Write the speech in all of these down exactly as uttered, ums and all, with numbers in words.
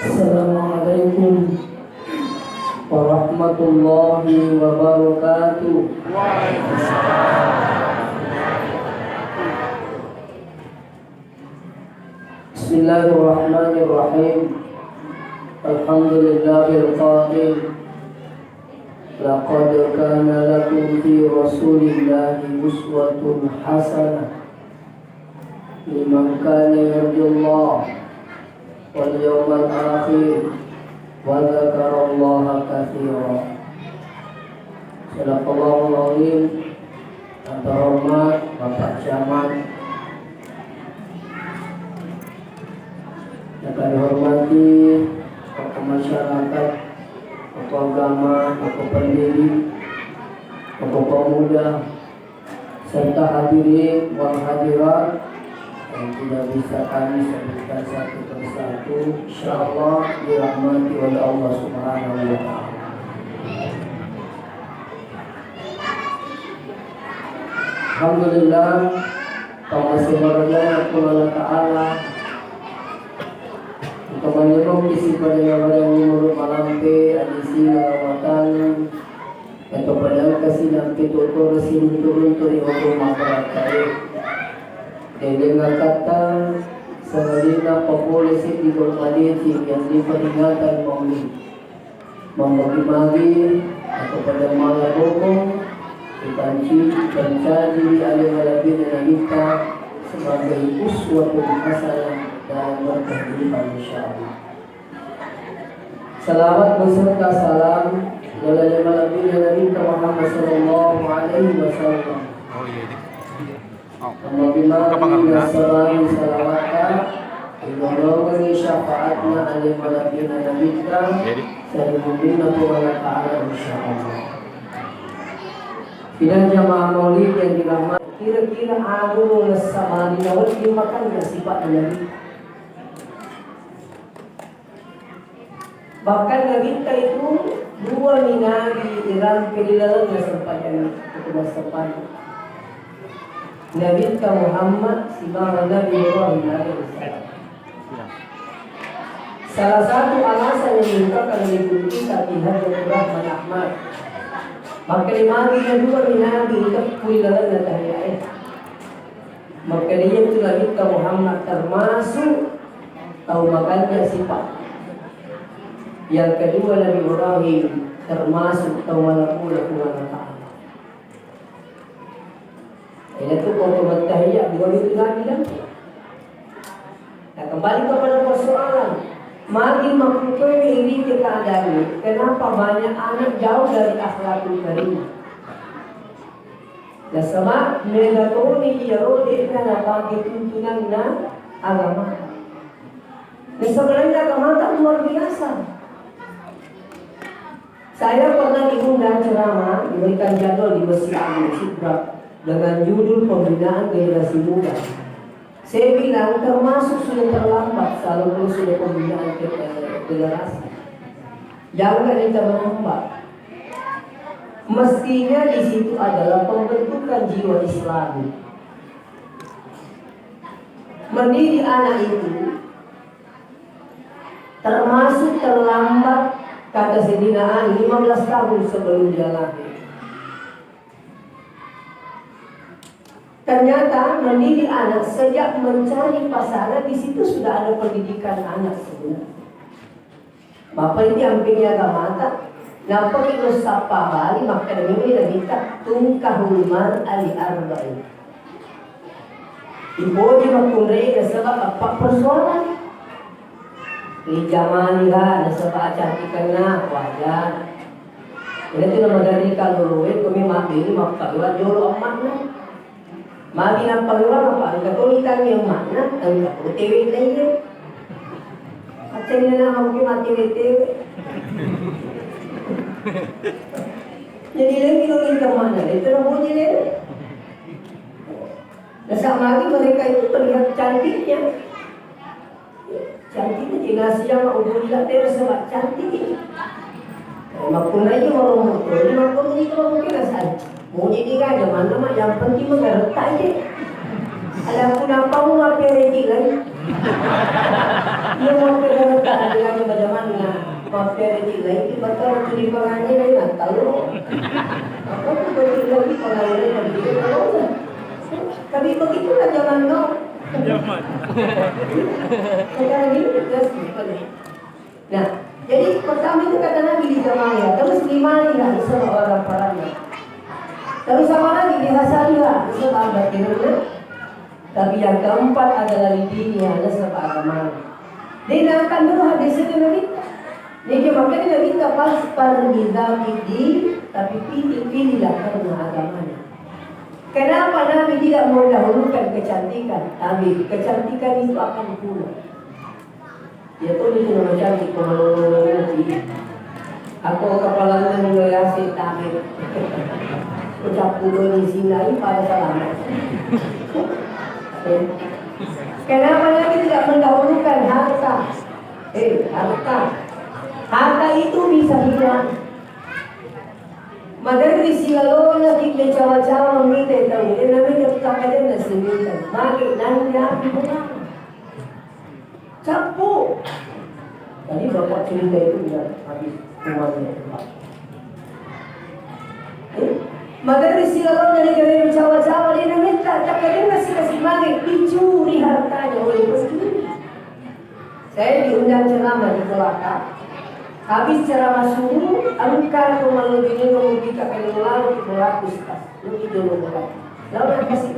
Assalamualaikum warahmatullahi wabarakatuh. Bismillahirrahmanirrahim. Alhamdulillahil qail, laqad kana lakum fi rasulillahi uswatun hasanah liman kana yarjullaha wal yawmal akhir wa dzakarallaha katsira. Sadaqallahul azim. Yang terhormat Bapak Camat, yang kami hormati tokoh masyarakat, tokoh agama, tokoh pendiri, tokoh pemuda, serta hadirin wal hadirat yang tidak bisa kami sebutkan satu persatu, insyaallah dirahmati oleh Allah Subhanahu wa Ta'ala. Alhamdulillah, pammasé barajana Puang Allah Ta'ala, untuk menyembuh isi pada yang menurut malampe, adisi, rahmatan, Iyatu pada engka sinampe totoro siruntu-runtu ri onrong mabbarakka'e. Dendeng akkatta sangadinna papole seddi gau madeceng yang diperingatan maulid. Mammagi-magi atau pada mala bokong, dipanci, dipancaji ri ale malebbina Nabitta sebagai uswatun hasanah dalam berkehidupan, insyaallah. Salawat beserta salam ri ale malebbina Nabitta Muhammad sallallahu alaihi wasallam. Oh iya, ini. Oh. Buka bagaimana? Nassabari salawatta, ridolongengi syafaatna ale malebbina Nabitta, jadi, sarimunrinna Puang Allah Ta'ala, insyaallah. Sidang jamaah maulid yang dirahmati, kira-kira anu nassabari nawedding makanna sipa'na Nabi. Bahkan Nabitta itu dua mi nabi irampe ri lalenna sempajang itu, massempajang. Nabitta Muhammad sibawa Nabi Ibrahim alaihissalam. Salah satu alasan yang menyebabkan Nabi kita di Hajat Rahman Ahmad. Maka lima dua mi nabi itu ri lalenna tahiyyae. Maka dia itu Nabitta Muhammad termasuk tau makanjak sipa. Yang kedua, Nabi Ibrahim termasuk tau malakuna Puang Allah Ta'ala. Iyanatu foto bertahiyat dua itu lagi kan. Nah, kembali kepada persoalan, magi makkukue iri keadaan ini, kenapa banyak anak jauh dari akhlakul karimah? Nasaba mega toni iyaro de'na napake tuntunanna agama. Nasaba lainna agamata luar biasa. Saya pernah diundang ceramah, diberikan jadwal di Masjid Agung Subra dengan judul Pembinaan Generasi Muda. Saya bilang, termasuk sudah terlambat kalau sudah pembinaan ke, eh, generasi. Jangan terlambat. Mestinya di situ adalah pembentukan jiwa Islami. Mendidik anak itu termasuk terlambat, kata Sayyidina Ali, lima belas tahun sebelum dia lahir. Ternyata mendidik anak sejak mencari pasangan, di situ sudah ada pendidikan anak sebenarnya. Bapa itu yang pilih agamata, nappa kita sappa bali, maka demi kita tungkahul mar'a li arba'in. Ipoji makkunrai nasaba eppa persoalan. Li jamaliha nasaba acantikenna wajar. Iyanatu namagari kaloroe kumi mabbini mappaluang jolo emma'na. Magi nappaluang apa engka to itangngi emma'na, engka to tewe laiye. Accenna na mungkin matewe-tewe. Jadi lagi lo ikan mana itu namanya lele. Nasaba magi mereka itu melihat cantiknya. Cantiknya dinasi yang mau dulu lihat dia sebab cantik. Eh, makkunai itu mau motor, ini makkunai itu mau kira saya. Mau jadi raja mana mak yang penting mengerti aja. Ada aku nampak mau apa lagi lagi. Dia mau kira aja lagi pada Mappere cilai ki bakal tuli pangane na tau. Apa tu berarti lagi pangane na dia tahu. Tapi begitulah zaman now. Zaman. Sekarang ini kita simpan. Nah, jadi pertama itu kata Nabi di Jamalia, terus lima lagi nggak bisa bawa laporannya. Terus apa lagi di Hasalia, bisa bawa batirnya. Tapi yang keempat adalah lidiniha, nasaba agama. Dia akan dulu hadis itu Nabi. Dia cuma kan Nabi tak pas parmizaki di, tapi pilih pilihlah karena agamanya. Kenapa Nabi tidak mendahulukan kecantikan? Tapi kecantikan itu akan pulang. Ya tuh itu nama cantik pemalolo. Aku kepala nang yase tabe. Ucap kudo di sini pada salama. Kenapa Nabi tidak mendahulukan harta? Eh, harta. Harta itu bisa hilang. Maderri silalona ki cawa-cawa mita tau. Eh, namanya kita kajenna simita. Magi nang dia. Cappu. Tadi bapak cerita itu udah habis uangnya. Eh? Maderri silalona dari gare cawa-cawa dia namita. Cakkarinna sikasi magi dicuri hartanya oleh pencuri. Saya diundang ceramah di Kolaka. Habis ceramah subuh, engka ko malebbi nino mubika kene lalu di Kolaka, Ustaz. Lu di Jolo Kolaka. Lalu apa sih?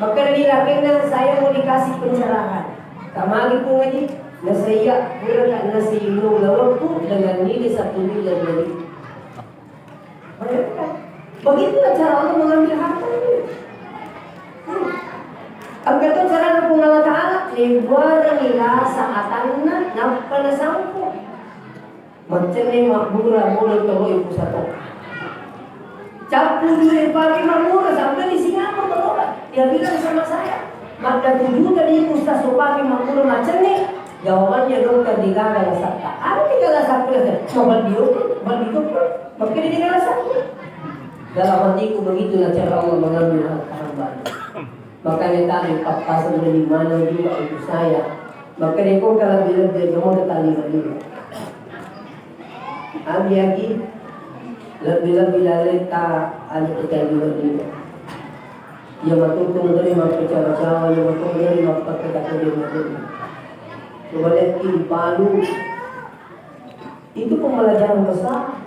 Maka dilakenna saya mau dikasih pencerahan. Kamari ku ngaji, nasaiya, pura tak nasi minum lawanku dengan nilai satu miliar lebih. Bayangkan. Begitulah cara Allah mengambil harta ini. Hmm. Engka to carana Puang Allah Ta'ala, lebuarengi lasa atanna, nappa nasampo. Maccenne mabbura bola toro ibu sato. Cappu dulu pake mabbura sampai di Singapura berobat. Dia bilang sama saya, "Madda tujuh tadi Ustaz pake mabbura maccenne." Jawabannya dokter digaga lasatta. Apa digaga lasatta? Mau beli dokter, beli dokter. Makanya digaga lasatta. Dalam hatiku begitulah cara Allah mengambil harta hamba. Makanya tadi pappasang dari mana juga untuk saya. Makanya kau kalau lebih-lebih kamu tetap lima. Agi-agi lebih-lebih laleta anu kita juga. Iya matutu dari mappecawa-cawa, iya matutu dari mappecawa-cawa. Coba lihat di Palu, itu pembelajaran besar.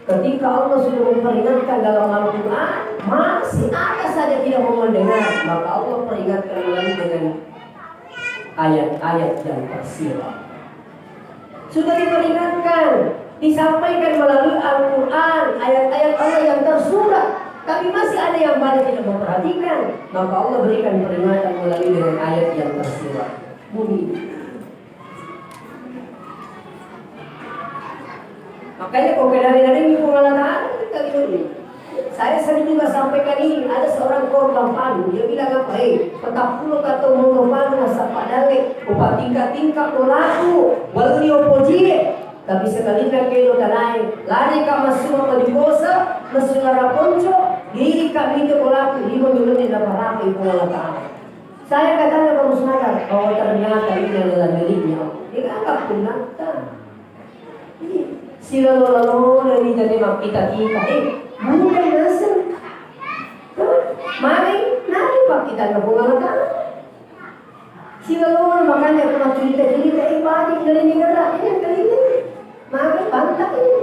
Ketika Allah sudah memperingatkan dalam Al-Quran, masih ada saja tidak mau mendengar, maka Allah peringatkan lagi dengan ayat-ayat yang tersirat. Sudah diperingatkan, disampaikan melalui Al-Quran, ayat-ayat Allah yang tersurat, tapi masih ada yang banyak tidak memperhatikan, maka Allah berikan peringatan melalui dengan ayat yang tersirat. Bunyi. Makanya kau kenali-kenali Puang Allah Ta'ala, kita lihat ini. Saya sering juga sampaikan ini, ada seorang korban palu, dia bilang apa, "Hei, petappulo kata umur palu, masa padale, upa tingkat-tingkat polaku, walau dia upoji." Tapi sekali nak kelo tanai, lari ka masuk apa di kosa, masuk arah ponco, diri kami ke polaku, lima menit dapat rapi Puang Allah Ta'ala. Saya katanya baru sadar bahwa ternyata ini adalah miliknya. Dia anggap punata. Iya. Silalo-lalo dari tadi makkita-kita. Eh, bukan nasib. Tuh, mari, nari pak kita nggak bunga lengkap. Silalo makanya aku mau cerita-cerita, eh, balik dari negara, ini yang kali ini. Magai bantang ini.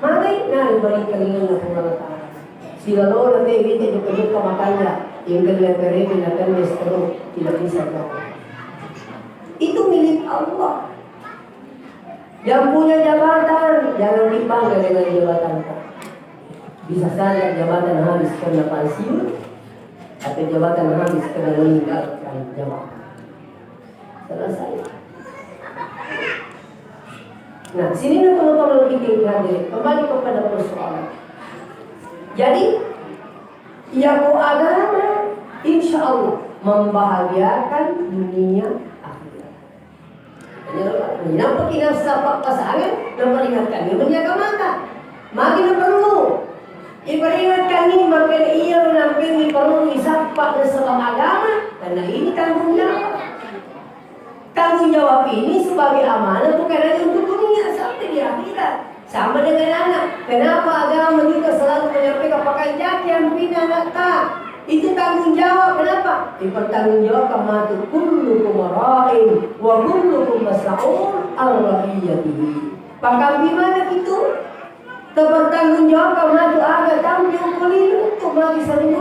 Magai, nah, balik ke lino na Puang Allah Ta'ala. Silalo na te, wite jokka-jokka makanja, yang kena kereta, na kena stroke, tidak bisa jalan. Itu milik Allah. Yang punya jabatan, jangan dibangga dengan jabatan. Bisa saja jabatan habis karena pensiun, atau jabatan habis karena meninggalkan jabatan. Selesai. Nah, sini teman-teman kita hadir kembali kepada persoalan. Jadi, ya, agama insya Allah membahagiakan dunia akhirat. Hanya, kenapa kita sahabat pasangan dan peringatkan dia menjaga mata? Makin perlu. Iperingatkan ni, makin iya menampengi perlu isappa nasaba agama, karena ini tanggung jawab. Tanggung Jawab ini sebagai amanah bukan hanya untuk dunia, sampai di akhirat. Sama dengan anak. Kenapa agama juga selalu menyampaikan, "Pakajaki ampina anakta"? Itu tanggung jawab. Kenapa? Dipertanggungjawabkan matu. "Kullukum ra'in wa kullukum mas'ul an ra'iyatihi." Pakampi maneng itu terpertanggungjawabkan matu, aga tampi ukuli untuk mati sering.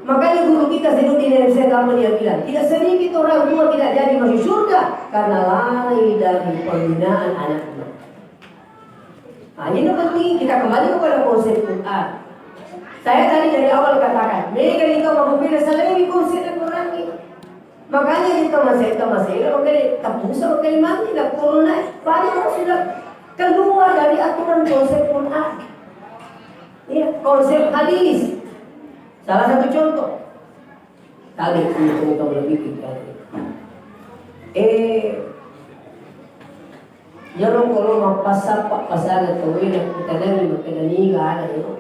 Makanya guru kita Zainuddin yang saya kamu dia bilang, tidak sedikit orang tua tidak jadi masuk surga karena lalai dari pembinaan anaknya. Nah, ini penting kita kembali kepada konsep Quran. Saya tadi dari awal katakan, mega itu mabukina salami konsep Quran ini. Makanya kita masih, kita masih, makanya tak usah pakai mandi, nak corona, banyak orang sudah keluar dari aturan konsep Quran. Iya, konsep hadis. Salah satu contoh. Tadi itu kita lebih kita. Eh, iyaro kolo mappasappa pasangan tauwe nakkutanangi makkeda niga ana ero.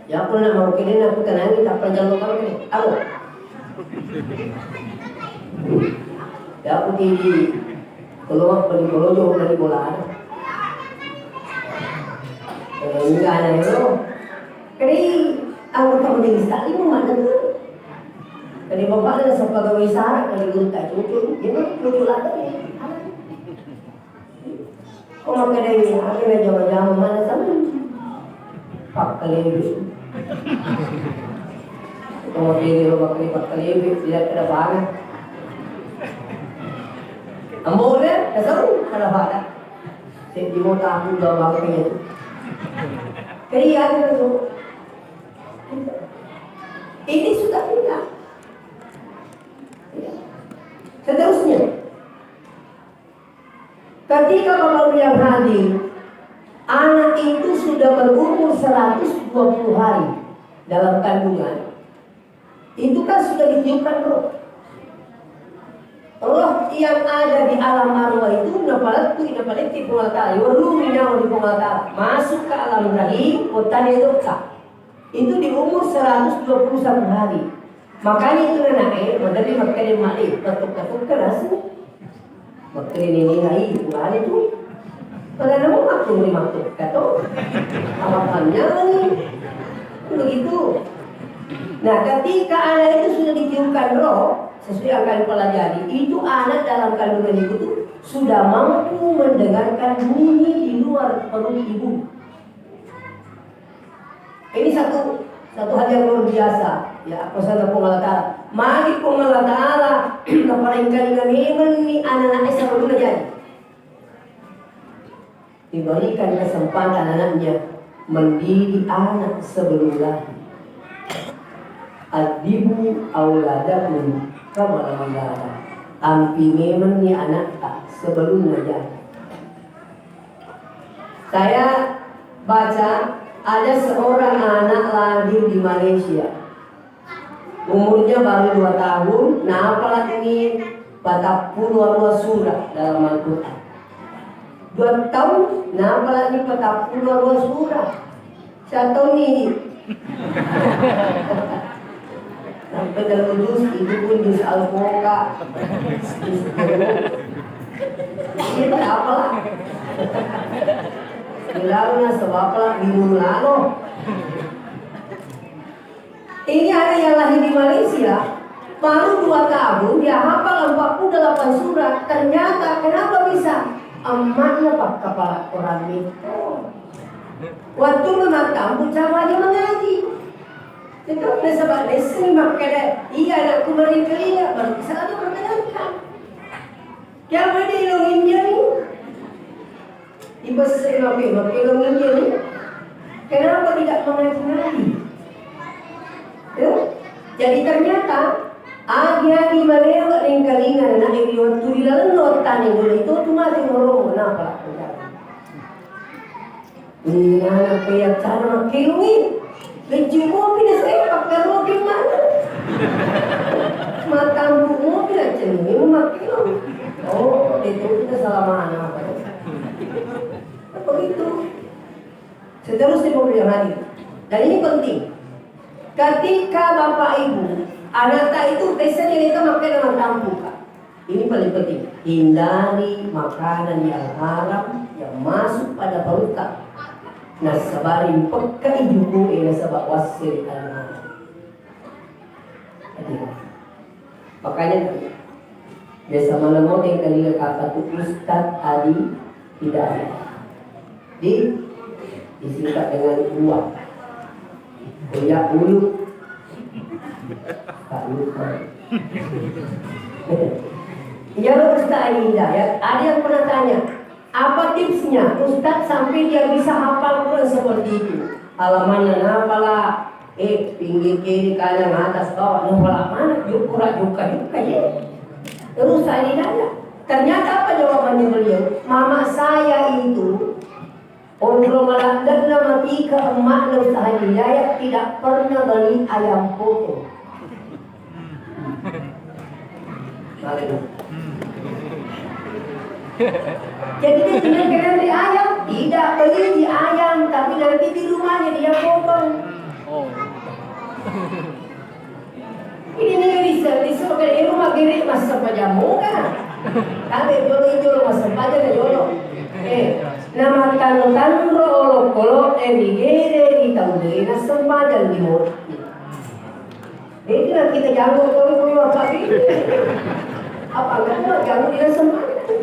Iya pun nak makkeda nakkutanangi tappa jallo karo kene. Aro. Iya pun di kolo mappani kolojo dari bola ada. Niga ana ero. Keri anggota majelis taklim mana tuh? Keri bapak ada sepegawai sara, keri guru tak cucu, gimana cucu lagi nih? Ko makkedai, akhirna jama-jama maneng sama. Pakkalebe. Ko makkedai lo makkeda pakkalebe, tidak ada bana. Ambo udah, kasau, kada bana. Seddi mota aku dua bangkanya itu. Jadi ada tuh. Ini sudah punya. Seterusnya, ketika Bapak Ibu yang hadir, anak itu sudah berumur seratus dua puluh hari dalam kandungan, itu kan sudah ditiupkan roh. Roh yang ada di alam arwah itu napalettu, napaletti Puang Allah Ta'ala, iwerrungi nyawa di Puang Allah Ta'ala, masuk ke alam rahim, wattana dokka. Itu di umur seratus dua puluh satu hari. Makanya itu nanae, maderri makkeda male, patukka-tukka nasu. Makkeda nene nai, purane tu. Pada namo makkeda makkeda to. Apa panjang ni? Begitu. Nah, ketika anak itu sudah ditiupkan roh, sesuai yang kami pelajari, itu anak dalam kandungan ibu itu sudah mampu mendengarkan bunyi di luar perut ibu. Ini satu, satu hal yang luar biasa. Ya, apa sana Puang Allah Ta'ala. Magi Puang Allah Ta'ala, naparengkalinga memang ni anak-anak sebelum jadi. Diberikan kesempatan anaknya mendidik anak sebelum lahir. Addibu auladakum kama aulada. Ampi memang ni anakta sebelum jadi. Saya baca ada seorang anak lahir di Malaysia. Umurnya baru dua tahun, napalani patappulo arua surah dalam Al-Quran. Dua tahun, napalani patappulo arua surah. Satu tahun ini. Sampai dalam juz, itu pun juz Al-Fuqa. Juz Al-Fuqa. Ini apalah? Bilang lah, sebab lah, bingung lalu. Ini anak yang lahir di Malaysia, baru dua tahun, dia hafal empat puluh delapan surah. Ternyata, kenapa bisa? Emaknya pak kepala Quran itu. Waktu memang kamu cara dia mengaji. Itu nasaba lesson makkeda, iya anakku mari kelinga, baru bisa lagi perkenalkan. Kenapa dia ilmu India ni? Ibesse'na pe makkeda ngiye ni. Kenapa tidak mengaji Nabi? Ya? Jadi ternyata agi-agi malewa ringkalinga na ri wettu ri laleng wattane dolo itu tu mati moromo napa? Ni anak pe yaccana makkelungi. Beccu mopi na saya pakkaroki mana? Matampu mopi na cenni makkelo. Oh, itu kita salah mana apa? Begitu. Seterusnya mobil yang hadir. Dan ini penting. Ketika Bapak Ibu Anakta itu pesannya mereka makan dengan tampuk, Kak. Ini paling penting. Hindari makanan yang haram yang masuk pada perutnya. Nasabari pekka ijuku, eh, nasaba wasseri anak. Makanya biasa mana mau yang kali kata tuh Ustadz Adi Hidayah. Di, disingkat dengan uang. Uya ulu. Tak lupa. Iya, Ustaz Aida, ya. Ada yang pernah tanya, apa tipsnya Ustaz sampai dia bisa hafal Quran seperti itu? Halamannya napalah, eh, pinggir kiri, kanan, atas, bawah, napalah mana? Yuk, kurang juga, juga, ya. Terus saya ditanya. Ternyata apa jawabannya beliau? Mama saya itu Onrong maladdenna matika emma'na Ustaz Haji Hidayat tidak pernah beli ayam potong. Jadi dia tidak pernah beli ayam, tidak beli di ayam, tapi nanti di rumahnya dia potong. Ini nih bisa, bisa pakai di rumah kiri masa pajammu kan? Tapi jolo jolo masa pajam jolo. Eh, nama tanu tanro olok-olok eh digere di tahu deh, nasempajang di moti. Jadi nanti kita jangkau kalau keluar pagi. Apa nggak mau jangkau dia sempajang?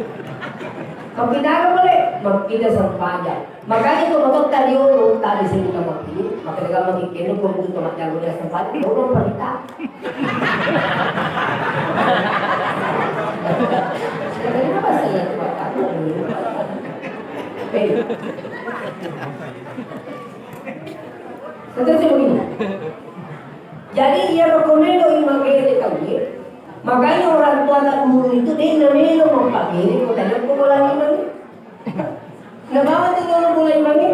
Mau kita apa boleh? Mau kita sempajang. Makanya itu mabetta riolo tadi sini kamaki, maka daga maki kene ko butuh tomat jago dia sempat, riolo perita. Kenapa saya tuh kata? Eh. Seterusnya begini. Jadi iya rekomendo imang gede kami. Makanya orang tua tak dulu itu dia namanya mau pakai ini kota dia kok lagi mana? Nabawa tu dulu mulai mangi.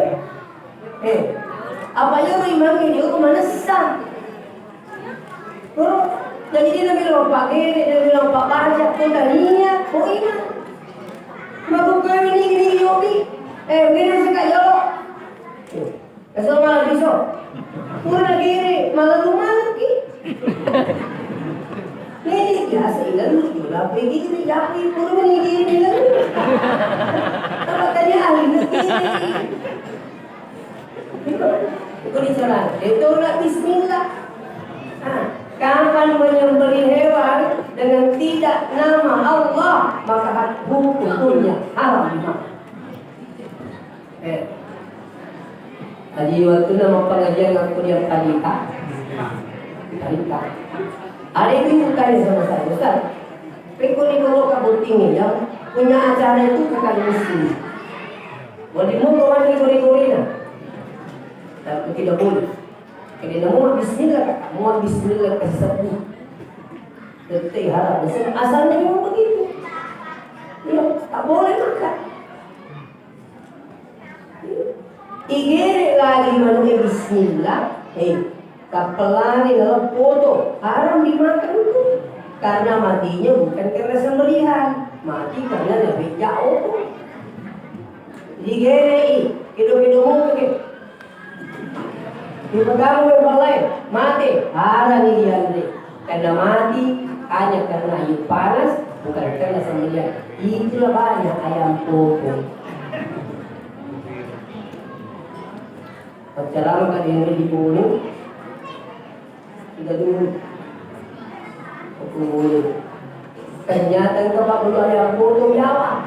Eh, apa iya mai mangi dia tu manessa. Tuh, jadi dia nabi lompat gede, dia nabi lompat baca, kok tania, kok ini. Mabuk kau ini ini yobi. Eh, ini suka jawab. Kasih malam besok. Pura gede, malam rumah lagi. Ini biasa, ini lucu lah. Begini, japi, pura ini gini, lalu. Apa tadi ahli negeri? Itu diserang. Itu udah bismillah. Nah, kapan menyembelih hewan dengan tidak nama Allah, maka hukumnya haram dimakan. Eh. Jadi, waktu nama pengajian aku dia tadi, Kak. Tadi, Kak. Ada ibu tanya sama saya, "Ustaz, peko di kalau kabuting ya, punya acara itu bukan muslim. Mau dibuka wani gori-gorina?" Dan aku tidak boleh. Jadi, namu bismillah, Kak. Mau bismillah kasih sebut. Tetap haram. Asalnya memang begitu. Ya, tak boleh makan. Igere lagi manu'e bismillah, eh, tappellani laleng poto, haram dimakan itu. Karena matinya bukan karena sembelihan, mati karena nabejja oto. Digerei, kedo-kedo moto ke. Dipegang oleh orang lain, mati, haram ini dianre. Karena mati hanya karena air panas, bukan karena sembelihan. Itulah banyak ayam potong. Pacaran kan yang di gunung, kita dulu. Aku dulu. Ternyata engka pabbulu ayam potong nyawa.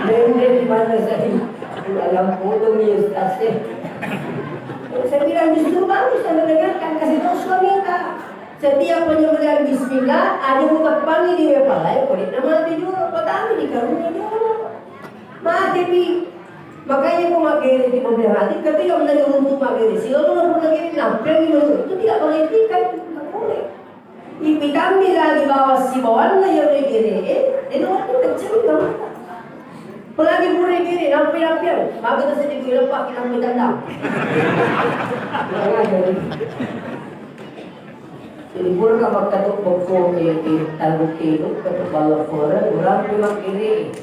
Nende di mana saya? Pabbulu ayam potong ya, Ustaz, eh. Saya bilang, "Justru bagus Anda dengarkan, kasih tahu suami, Kak. Setiap penyembelihan bismillah, ada muteppangi di wepalai, kulit nama mati dulu, petani di karuni dulu." Mati, Pi. Makanya aku maggere di mobil hati, ketika menjadi untuk maggere, selalu aku lagi nampil di mobil. Itu tidak boleh etika, itu tidak boleh. Ipitammi lagi bawa sibawanna ya gere, eh, dan waktu kecil enggak makan. Apalagi pura gere, nampil-nampil. Maka terjadi gue lepak, kita ambil tendang. Kurang ajar. Jadi pura ka makkatuk bokko ke, ke, tanggung ke, itu, ketuk balok pura, kurang memang gere.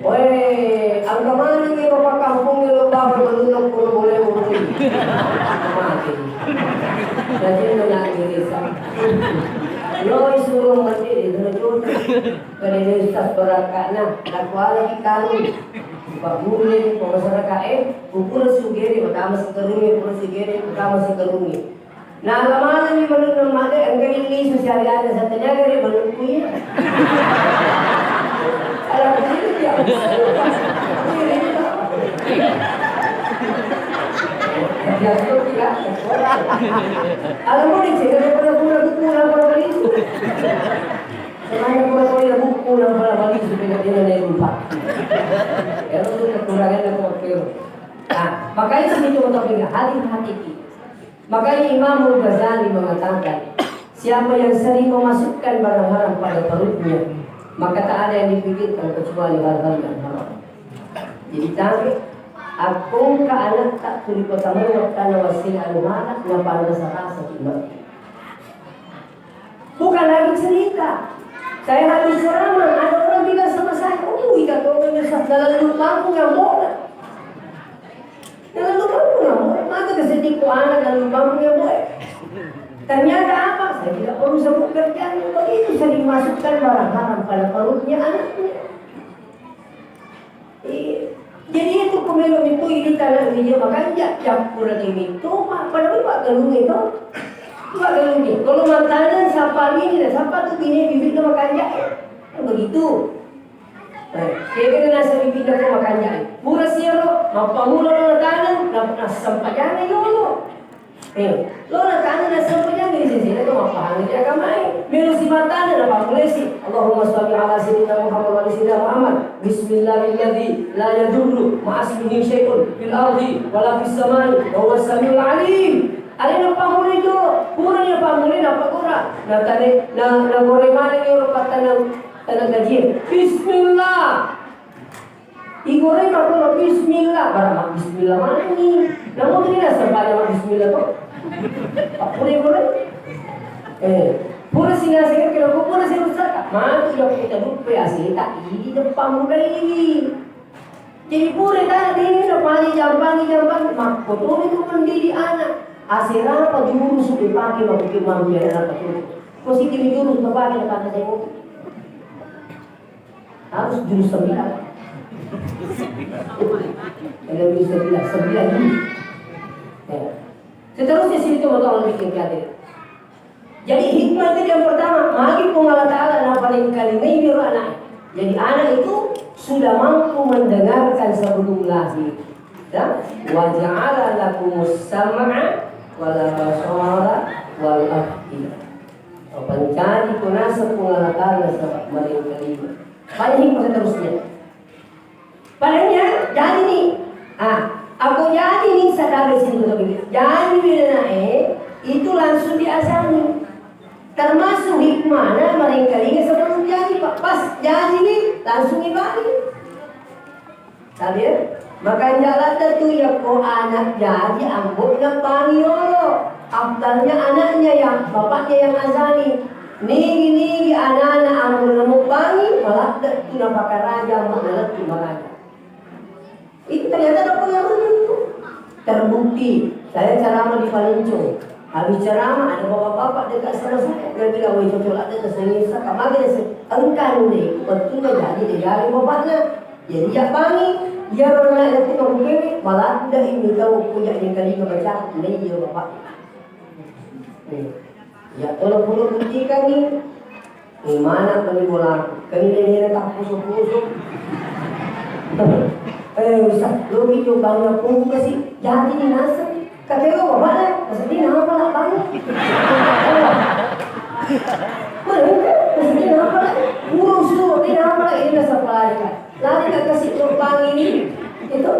Weh, angka manengngi bapak kampung lo bawa menunang pura boleh murui. Mati. Jadi menang diri sa. Lo isuruh mati di sana juta. Pada desa berakana, tak kuala di karung. Pak guru ni, pak masyarakat eh, kupura sugere, pertama sekarungi, pura sugere, pertama sekarungi. Nah, lama-lama ni menurut nama deh, engkau ini sosial ada satu jaga dia menurutku ya. Kalau begitu dia, dia tuh tidak. Kalau mau dicek, dia pernah pulang, pulang, pulang itu. Semuanya pulang, pulang, pulang, pulang, pulang, supaya dia nggak lupa. Ya, itu kekurangannya kok, oke. Nah, makanya segitu untuk hati-hati. Makanya Imamul Ghazali mengatakan, siapa yang sering memasukkan barang haram pada perutnya, maka tak ada yang dipikirkan kecuali hal-hal yang haram. Jadi, tapi, aku ke anak tak tuli kota mana karena wasila anu mana, kenapa rasa-rasa iman. Bukan lagi cerita. Saya habis ceramah, ada orang bilang sama saya, "Oh, ika kau menyesat dalam lubangku yang bola." Dalam lubangku yang bola. Maka kesedihku anak dalam lubangku yang bola. Ternyata apa? Saya tidak perlu sebut kerjaan. Begitu sering masukkan barang haram pada perutnya anaknya. Iya. Jadi itu ku melo mitu idi tana dia makanja, campur lagi mitu, pa-, pada mi paggalung itu. Paggalung itu. Kalau makanan siapa ini dan siapa tuh bini bibit na makanja, eh. Kan begitu. Nah, kira-kira nasa bibit na makanja, eh. Pura siaro, mappamula na tanang, na, na sampajana yolo. Eh, lo na tana na sempajang di sisi na to mappahang di agamae. Melo si matana na pammulesi. Allahumma shalli ala sayyidina Muhammad wa ala sayyidina Muhammad. Bismillahilladzi la yadurru ma'asmihi syai'un fil ardi wala fis samai wa huwa samiul alim. Alena pammule jo, pura ya pammule na pakura. Na tane na na gore mane ni ro patana tana gaji. Bismillah. Igoreng makkoro bismillah, barang bismillah mani. Namun tu dia sembahyang bismillah tu. Apa dia goreng? Eh, pura singa singa kira pura singa saka. Mati dah kita lupa ya sih tak ini depan muda ini. Jadi pura tadi ini dah paling jambangi jambangi. Makko tu itu mendidik anak. Asera apa jurus dipakai maksudnya manusia apa tu? Positif jurus kepada kata saya. Harus jurus sembilan. Ada jurus sembilan, sembilan jurus. Ya. Seterusnya sini coba tolong bikin kreatif. Jadi hikmah itu yang pertama, magi Puang Allah Ta'ala na paling kali ini anak. Jadi anak itu sudah mampu mendengarkan sebelum lahir. Ya? Wa ja'ala lakumus sam'a wal absara wal af'idah. Pancadi ko naseng Puang Allah Ta'ala nasaba maring kalima. Pada hikmah seterusnya. Padanya jadi ni. Ah, aku jadi ni sadar di sini betul begitu. Jadi bila naik itu langsung diasani. Termasuk hikmahnya maring kalinga sebelum jadi, Pak. Pas jadi ni langsung ibalik. Tapi ya, makanja ladde tu yakko anak jaji ambo'na bangi yolo. Afdalnya anaknya yang, bapaknya yang azani. Nigi-nigi anana ambo'na mubangi, maladde tu napakaraja ambo'na lettu maraja. Itu ternyata ada pengaruhnya itu. Terbukti, saya ceramah di Paluncong. Habis ceramah, ada bapak-bapak dekat sama saya. Dia bilang, "Woi, cocok ladde tu sengisa, kamar dia se-, engkau ni, betul jadi dia jadi bapaknya." Jadi, ya, bangi, iya, ro, na, itu kamu kiri, malah tidak ini tahu punya yang kali baca, nah, iya, Bapak. Nih. Ya, kalau perlu buktikan nih, nih, mana beli bola? Kan ini, ini tak pusu-pusu. Eh, bisa, lo gitu banyak pun kasih, jadi nih, nasib. Katero, Bapak, eh, maksudnya apa lah, Bang? Bener, maksudnya apa lah? Burung suruh, dia apa lah? Ini dasar pelarikan. Lari ke kasih numpang ini. Itu.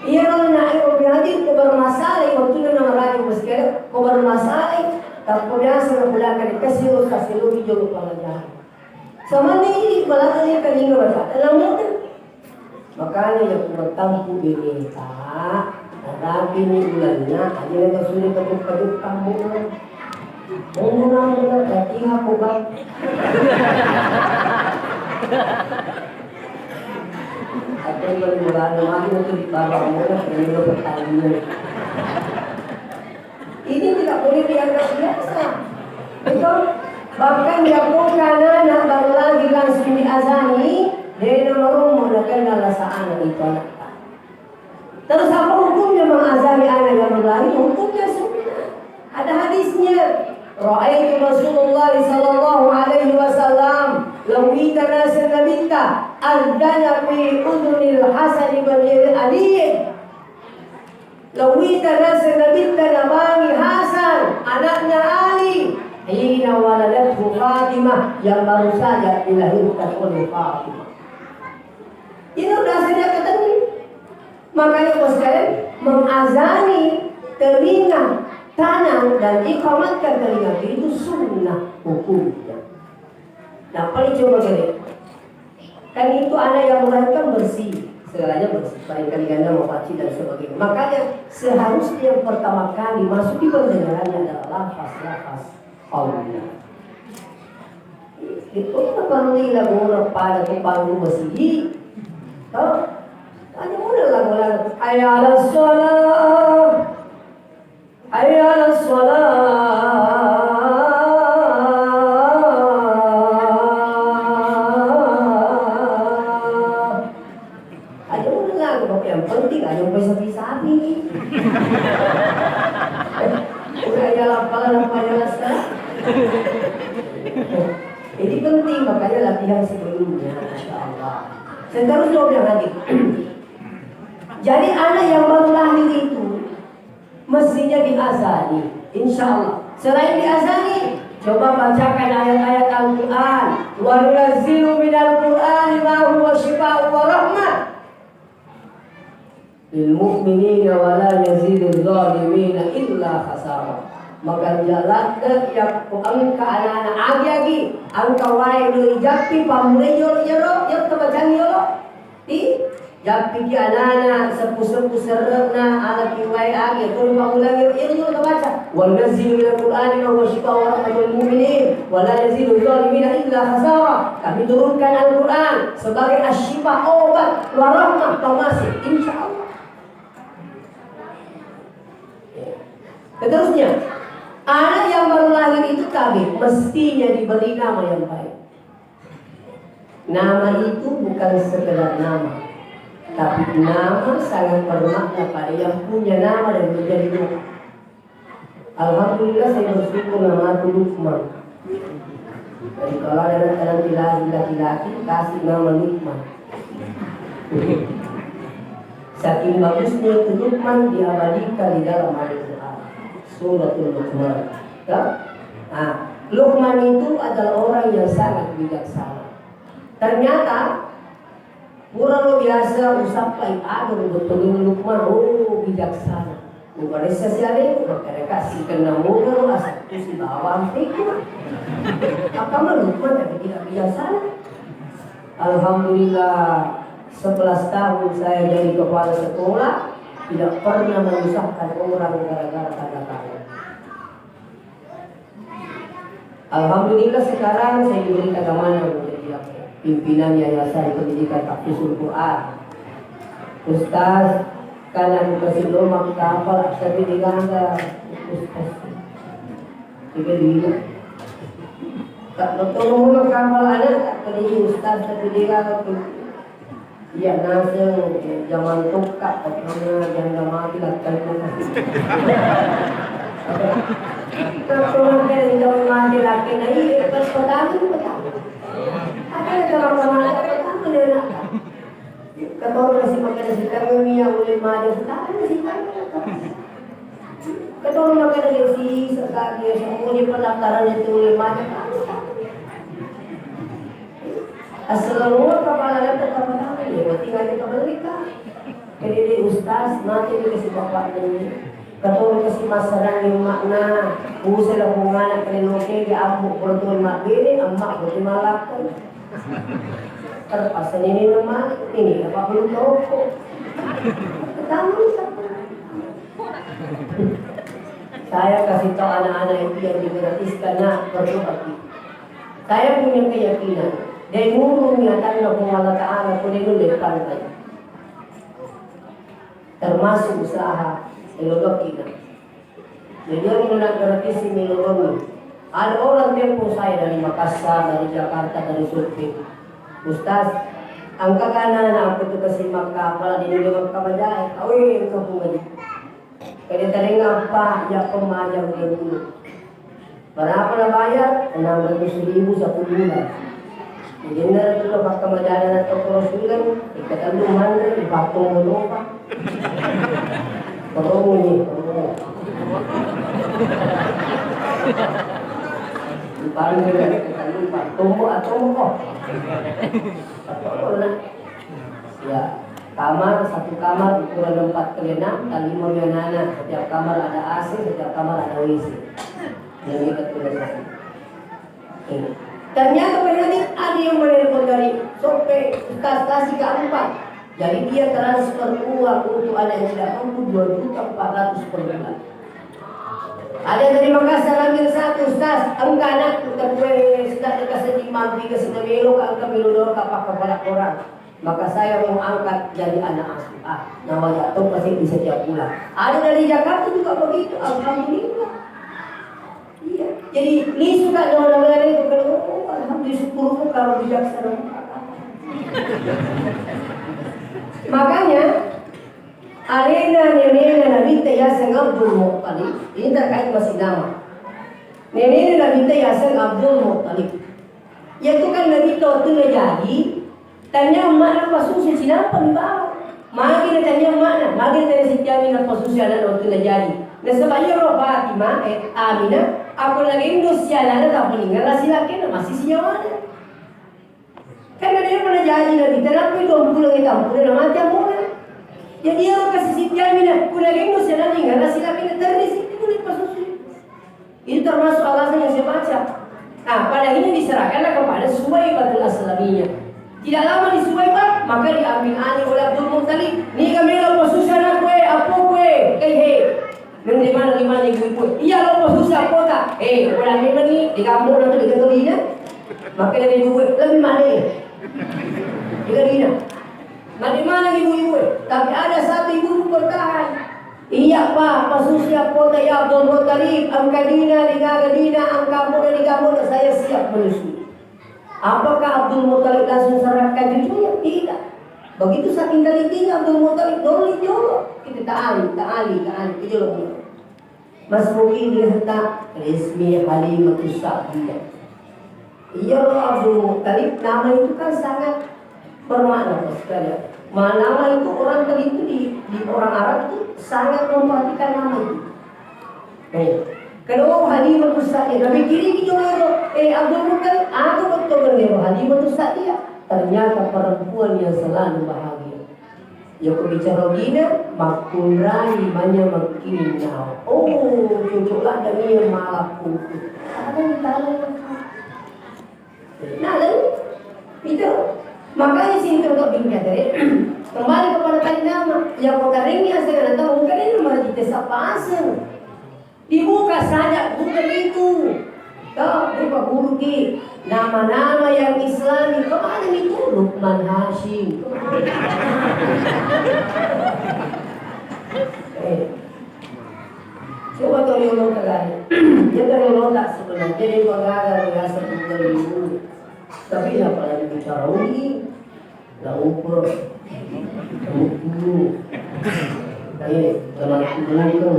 Iya, kalau nak, eh, lebih lagi, kau bermasalah, waktu itu nama raja, Bos, kira, kau bermasalah, tak kau biasa, nak pulang ke kasih, kasih, lu, hijau, kepala jahat. Sama ni, malah tadi kan ini, Bapak. Tenang, Bapak. Makanya ya kuat tampu bineta, tapi ni ulanna, aja na sudah ketuk-ketuk kamu. Menggunakan latihan aku, Bang. Mulai-mulai mati untuk di bawah mula, perlu pertandingan. Ini tidak boleh dianggap biasa. Betul? Bahkan ya, anak baru lahir langsung diazani, dia nomor umur, dan kenal rasa anak itu anak. Terus apa hukumnya mengazani anak yang baru lahir? Hukumnya sunnah. Ada hadisnya. Ra'aitu Rasulullah sallallahu alaihi wasallam, law wita nasa nabitta, adzana fi udhunil Hasan bin Ali. Law wita nasa nabitta, nabangi Hasan, anaknya Ali. Hina waladathu Fatimah, yang baru saja dilahirkan oleh Fatimah. Ini udah saya ketahui. Makanya, bos sekalian, mengazani telinga kanan dan iqamatkan telinga kiri itu sunnah hukumnya. Nah, paling coba gini. Kan itu anak yang melahirkan bersih, segalanya bersih. Paling kali ganda mau paci dan sebagainya. Makanya, seharusnya yang pertama kali masuk di pendengarannya adalah lafaz-lafaz Allah. Itu perlu dilakukan pada kepala masjid. Toh? Hanya udah lagu-lagu. Hayya 'alas shalah. Hayya 'alas shalah. Aja udah lah, yang penting aja sampai sapi-sapi. Udah ya lapar, lapar ya rasa. Jadi penting makanya latihan sebelumnya, insya Allah. Seterusnya udah lagi. Jadi anak yang baru lahir itu mestinya diazani, insya Allah. Selain diazani, coba bacakan ayat-ayat Al-Quran. Wa nunazzilu minal Qur'ani ma huwa syifa'u wa rahmah lil mu'minina wa la yaziduz zalimina illa khasara. Maka jalan yang engka anak-anak agi-agi, engka wae lo ijappi pammulai jolo jero, yang terbaca jolo. Di Jappiki anana, seppu-seppu serre'na, alaki wae age, tuli pammulangi, iyaro jolo tabaca. Wa nunazzilu minal Qur'ani ma huwa syifaa'un wa rahmatun lil mu'minin, wa la yazidu zalimina illa khasara. Kami turunkan Al-Quran sebagai asyifa, obat, wa rahmah, pamase, insya Allah. Seterusnya, anak yang baru lahir itu tabe, mestinya diberi nama yang baik. Nama itu bukan sekedar nama, tapi nama sangat bermakna pada yang punya nama dan menjadi doa. Alhamdulillah, saya bersyukur namaku Lukman. Jadi kalau ada anak nanti lahir laki-laki, kasih nama Lukman. Saking bagusnya itu Lukman diabadikan di dalam Al-Quran. Suratul Luqman. Ya? Nah, Luqman itu adalah orang yang sangat bijaksana. Ternyata, pura lo biasa usappai pada betul Luqman, oh, bijaksana. Mubaressa siale, makanya kasih kena moga lo asal sibawa ampeku. Apa mah Luqman tapi tidak bijaksana. Alhamdulillah, sebelas tahun saya jadi kepala sekolah, tidak pernah menyusahkan orang gara-gara tanda tangan. Alhamdulillah, sekarang saya diberi keamanan menjadi pimpinan Yayasan Pendidikan Tahfizul Quran. Ustaz, kan aku kasih lomak kapal, tapi digangga. Ustaz. Tiga dua. Tak betul lomak kapal anak, tak peduli Ustaz, tapi digangga. Iya, naseng, eh, zaman tokka, pokoknya janda mati, lakkai mati. Tokka mati, janda mati, lakkai. Nah, iya, pas petani, petani. Ada yang sama-sama aja, petani, dia nak. Ketoro kasih makan nasi, kami minyak, ulin maja, petani, nasi, kami. Ketoro makan nasi, sekali, semua di pendaftaran itu, ulin maja, kami, kami. Assalamualaikum, kepala laptop, kepala laptop, ya, tinggal kita beli, Kak. Jadi, dia ustaz, mati nih kasih bapak nih. Ketemu kasih masalah nih makna, usai lah pungana kalian oke, dia ambu bertuan mak bini, emak bertuan malak. Terpaksa ini nama, ini apa belum toko. Tahu siapa? Saya kasih tahu anak-anak itu yang digratiskan, nak, berdoa kita. Saya punya keyakinan, de nurung niatanna Puang Allah Ta'ala, ko de nulle pantai. termasuk usaha elodokina. Jadi, aku nak gratis ini lorong. Ada orang telepon saya dari Makassar, dari Jakarta, dari Surabaya. Ustaz, angka kana na aku tu kasi Makkah, apa di Makkah bajai? Awe, engka pun gaji. Kada terengah apa, ya pemaja udah dulu. Berapa na bayar? Enam ratus ribu satu bulan. Jadi, na tu na pakka majana na toko Rasulullah, ikatan tu manre, ipatong monopa. Perlu ni, perlu. Ipatong, ipatong, ipatong, atau kok. Atau nak. Ya, kamar, satu kamar ukuran empat kali enam, dan lima anak-anak. Setiap kamar ada A C, setiap kamar ada W C. Yang kita tulis satu. Ternyata Pak Nadiem ada yang menelpon dari Sope, Ustaz, kasih ke empat. Jadi dia transfer uang untuk anak yang tidak mampu dua juta empat ratus per bulan. Ada yang dari Makassar ambil satu, Ustaz, engka anakku, tapi sudah dekat sedih mampi ke sini melo, engka melo dorong ke apa kepala orang. Maka saya mau angkat jadi anak asuh. Ah, nama jatuh pasti di setiap bulan. Ada dari Jakarta juga begitu, alhamdulillah. Iya. Jadi, lisu ka dua orang lain itu kalau, oh, alhamdulillah, syukur kalau bijaksana. Makanya, alena nenena Nabitta yaseng Abdul Muttalib, ini terkait masih nama. Nenena Nabitta yaseng Abdul Muttalib. Iya tu kan Nabitta waktu najaji, tanya emakna pasusu cinapa ni bawang. Magi na tanya emakna, magi na tanya sitiami na pasusu anak waktu najaji. Nasaba iya ro Fatimah, eh, Aminah, aku lagi Indo si anakna tak meninggal, lasi laki na masih sinyawana. Kan ada yang pernah jaji Nabitta, kenapa itu pulang itu pulang nama tiap orang. Jadi iya ro kasih sitiami na, aku lagi Indo si anakna meninggal, lasi laki na terus itu boleh pasusu. Itu termasuk alasan yang saya baca. Nah, pada akhirnya diserahkanlah kepada Suwaibatul Aslamiyah. Tidak lama di Suwaibah, maka diambil alih oleh Abdul Muttalib. Niga melo pasusu anakku e, apoku e, eh, he. Mending mana lima ibu-ibu. Iya lo pasusu apota. Eh, orang memang ni di kampung nanti dengan Madinah. Maka dari dua lebih mana? Dengan Madinah. Madinah mana ibu-ibu? Tapi ada satu ibu bertahan. Iya, Pak, pasusu apota ya Abdul Muttalib, engka dina, digaga dina, engka mona, digaga mona, saya siap menyusui. Apakah Abdul Muttalib langsung serahkan cucunya? Tidak. Begitu saking telitinya Abdul Muttalib, doli jolo. Kita ta'ali, ta'ali, ta'ali, itu jolo. Mas Muki dia tak resmi Halimatus Sa'diyah. Iya, Abdul Muttalib, nama itu kan sangat bermakna sekali. Ma-, nama itu orang tadi itu di, di orang Arab itu sangat memperhatikan nama itu. Eh, kalau Halimatus Sa'diyah, nabi kiri gitu, eh, Abdul Muttalib, aku betul kan dia Halimatus Sa'diyah. Ternyata perempuan yang selalu bahagia. Yako bicara gina, makkunrai manya makkinnau. Oh, cocok ladda nia malakku. Ada di tanah. Nah, lalu itu. Makanya sini untuk bingkai tadi. Kembali kepada tadi nama. Yang kau kering yang saya tahu, mungkin ini malah kita sapa asal. Dibuka saja Google itu. Toh, buka Google ki. Nama-nama yang Islami. Kemana itu? Lukman Hashim. Eh. Coba tuh riolong tegani. Dia kan riolong tak sebenarnya. Dia juga gagal biasa Google itu. Tapi apalagi bicara uni. Laupa. Buku. Eh, teman buku.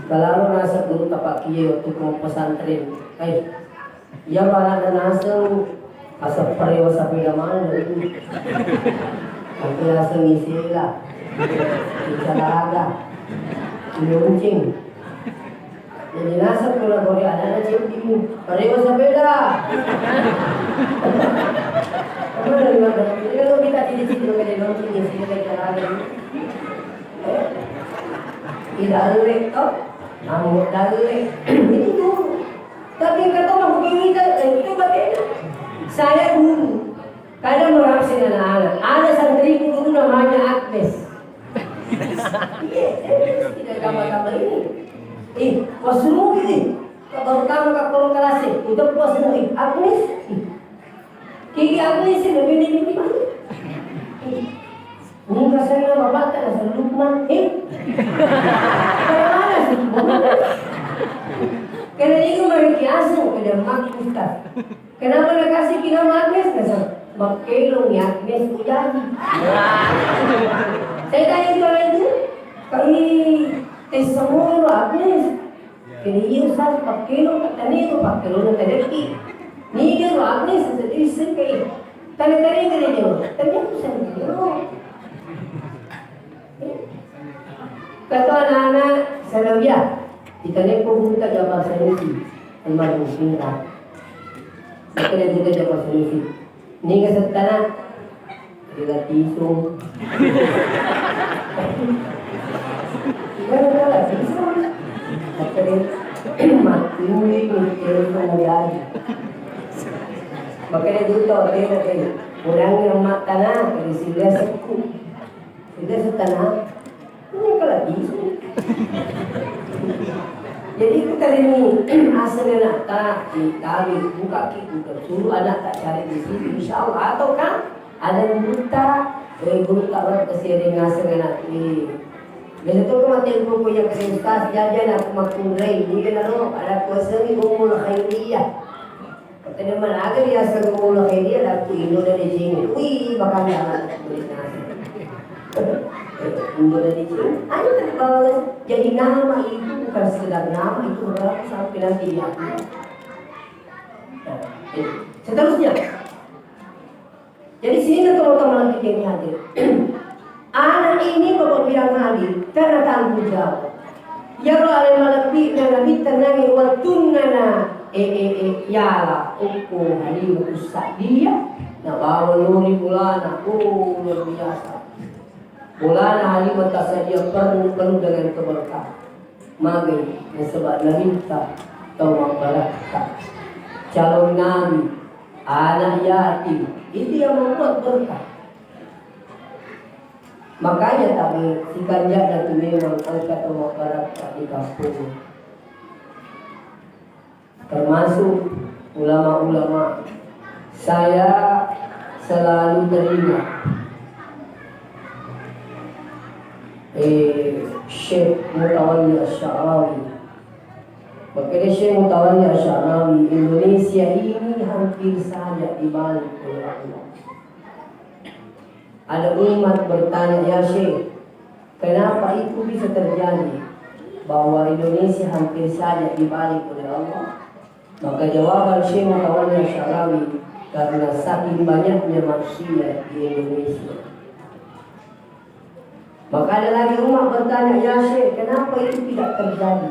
Kalau rasa guru tapak kiye waktu ke pesantren. Eh, iya bala dan naseng asap perewa sampai mana itu. Sampai rasa ngisela. Bicara ada. Ini ucing. Jadi nasab kula kore anana ceddimu. Parewa sepeda. Kamu dari mana? Jadi kalau kita di sini pakai lonceng di sini pakai lari. Tidak lek toh. Kamu dalek. Ini dulu. Tapi kata mau kita itu berbeda. Saya dulu. Kadang merasa anak-anak. Ada santriku dulu namanya Agnes. Iya, saya tidak tambah-tambah ini. Eh, pas suruh ini. Baru tambah ke kolong kelas, eh. Udah puas ini. Agnes. Eh. Kiki Agnes ini, ini, ini, ini. Eh. Niga asenna bapakta naseng Lukman? Eh? Karena mana sih? Karena itu mereka asing, kada mak Ustaz. Kenapa nakasih ki nama Agnes? Naseng, makkelong ya Agnes, ujaji. Saya tanya itu orang itu, kami tes semua lo Agnes. Jadi iya Ustaz, pakkelo, tania itu pakkelo na tadekki. Niga ro Agnes, jadi sengkai. Tane-tane gede jauh, tania itu sengkai. Kata anak-anak Sanawiyah, ikaneko buta jama sanusi, almarhum Indra. Ikaneko buta jama sanusi. Niga settana? Rila tisu. Niga rila tisu? Makanya, mati, tisu mau jadi. Makanya dulu tau tena, eh, kurangnya mak tanah, dari sini sekku. Sini settana. Ini kalau tisu. Jadi, kita ini asal nak tak, kita buka ki, kita suruh anak tak cari di sini, insya Allah. Atau kan, ada yang buta, eh, guru tak berapa sering ngasih anak, eh. Biasa tu kan mati buku yang kering ustaz, jajan aku makin rei. Ini kan, ada kuasa ni umur khairiyah. Tadi mana aga dia seru mulu kayak dia laku Indo dan Jing. Wih, bakal jalan. Indo dan Jing. Ayo tadi bawa jadi nama itu bukan sekedar nama, itu berlaku sampai nanti di akhirat. Nah, eh, seterusnya. Jadi sini teman-teman kita ini hadir. Anak ini Bapak bilang hadir karena tanggung jawab. Iyaro ale malebbi'na Nabitta nangnge wettunna na, eh, eh, eh, yala okko Halimatu Sa'diyah, nabawa lori bolana, oh, luar biasa. Bolana Halimatu Sa'diyah penuh, penuh dengan keberkahan. Magai, nasaba Nabitta tau mabbarakka. Calon Nabi, anak yatim, itu yang membuat berkah. Makanya tabe sikanja'na tu memang engka to mabbarakka di kampung. Termasuk ulama-ulama. Saya selalu teringat, eh, Syekh Mutawalli Asy-Sya'rawi. Makanya Syekh Mutawalli Asy-Sya'rawi, Indonesia ini hampir saja dibalik oleh Allah. Ada umat bertanya, "Ya Syekh, kenapa itu bisa terjadi bahwa Indonesia hampir saja dibalik oleh Allah?" Maka jawaban Syekh Mutawalli Asy-Sya'rawi, "Karena saking banyaknya maksiat di Indonesia." Maka ada lagi umat bertanya, "Ya Syekh, kenapa itu tidak terjadi?